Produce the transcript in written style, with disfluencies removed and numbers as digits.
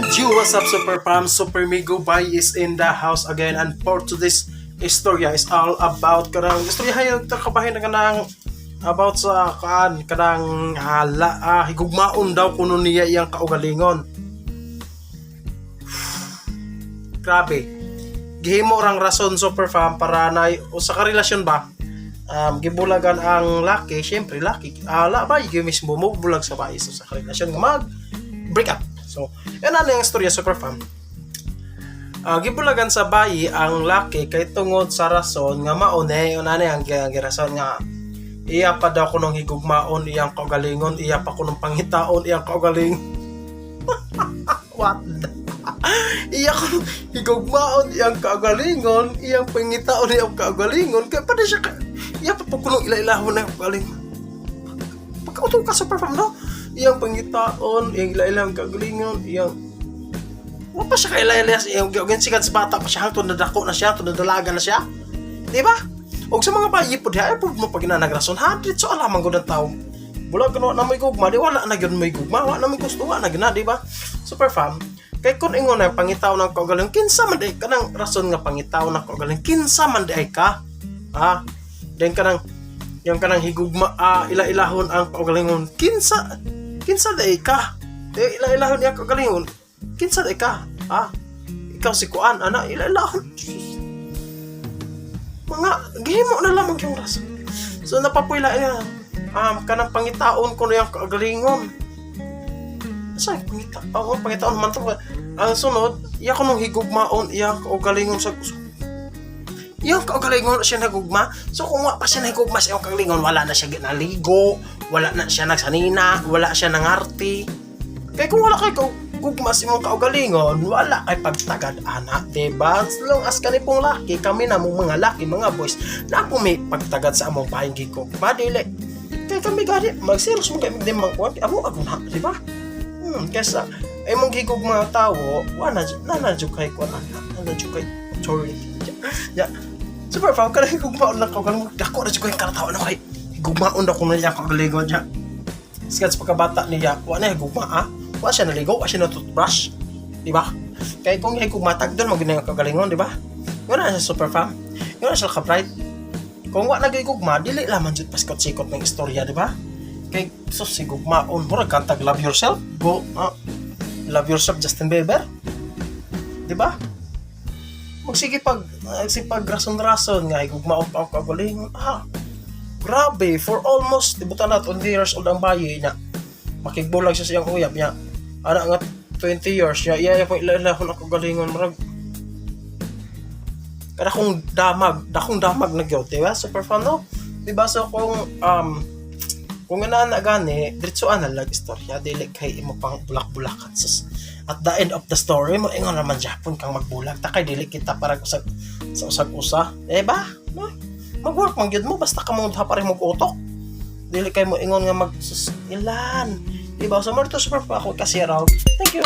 And you, what's up, Super Pam? Super Migo Bay is in the house again, and for today's istorya is all about kanang istorya hay kabahin na kanang about sa kaan kanang hala higugmaon daw kuno niya iyang kaugalingon. Grabe. Gihimo rang rason, Super Fam, para na usa ka relasyon ba, gibulagan ang laki. Syempre laki ala ba gyud mismo mo bulag sa bae sa usa ka relasyon nga mag break up. So yan na ang istorya, Super Fam. Gibulagan sa bayi ang laki kay tungod sa rason nga maune yun ani ang girason nga iya pa daw kunong higugmaon iyang kaugalingon, iya pa kunong pangitaon iyang kaugalingon. What the iya kunong higugmaon iyang kaugalingon, iyang pangitaon iyang kaugalingon, kay pa di siya iya pa po kunong ila-ilahon na kaugalingon. Pagkauto ka, Super Fam, no? Iyang pangitaon iyang ila-ilahon kaugalingon, iyang wa pa siya kaila-ila iyang kaugalingon sikat sa bata pa siya hangtod nadako na siya, hangtod nadalaga na siya, di ba? Og sa mga bayi po diha po mo pag rason ha, diretso alamang gud ang tao. Bulag kuno na may gugma, di wala na gyud may gugma, wa na may gusto, wa na gyud na, di ba, Super Fam? Kay kung ingon na pangitaw ng kaugalingon, kinsa man di kanang rason nga pangitaw ng kaugalingon, kinsa man di ay ka ha? Then kanang yang kanang higugma ila-ilahon ang kaugalingon, kinsa kinsa di ay ka? Eh, ila-ilahon iyang kaugalingon, kinsa di ka ha? Ikaw si kuan ana ila-ilahon, mga gihimo na lamang yung rason. So napapuyla niya kanang pangitaon ko na yung kaugalingon. Sa pangita oh, pangitaon man to. Ang sunod, iya ko nung higugmaon iyang kaugalingon sa iyang kaugalingon siya nagugma. So kung wa pa siya nagugma sa iyang kaugalingon, wala na siya naligo, wala na siya nagsanina, wala siya nangarti. Kay kung wala kay gugma sa imong kaugalingon, wala kay pagtagad ana, diba? As long as kani pong laki, kami na mong mga laki, mga boys, na po may pagtagad sa among bahing gigugma, dili. Kay kami gani, magselos mo kay di man kuwan, amo ako na, di ba? Kaysa ay mong gigugma tawo, wala na na jud kay kuwan ana, na na jud kay authority. Ya. Super Fam, kanang higugmaon lang kaugalingon, dako na jud kay karatawa na kay higugmaon na kuno niya kaugalingon niya. Sikat sa pagkabata niya, wa na higugma ah. Wa siya naligo, wa siya na toothbrush. Di ba? Kay kung higugma tagdon mo gid ang kaugalingon, di ba? Wala siya, Super Fam. Wala siya ka-bright. Kung wa nagigugma, dili laman jud pasikot-sikot ng istorya, di ba? Kay sus higugmaon, murag kantag "Love Yourself", go "Love Yourself", Justin Bieber. Di ba? Magsige pag sige pag rason-rason nga higugmaon pa ang kaugalingon. Ah, grabe, for almost ibutan na 20 years old ang bayi niya. Makigbulag siya sa iyang uyab niya. Ana nga 20 years niya, iya iya po ila-ilahon ang kaugalingon, murag kada kong damag, dakong damag na gyud, di ba? Super Fam, no? Di ba? So kung nga na gani, diretso ana lag istorya, dili kay imo pang bulak-bulakan sus. At the end of the story, mo ingon naman Japon kang magbulag. Ta kay dili kita para usag sa usag usa. Di ba? No? Mag-work man gyud mo basta ka mo pa rin utok. Dili kay mo ingon nga mag sus, ilan. Di ba? So mo to, Super pa ako kasi raw. Thank you.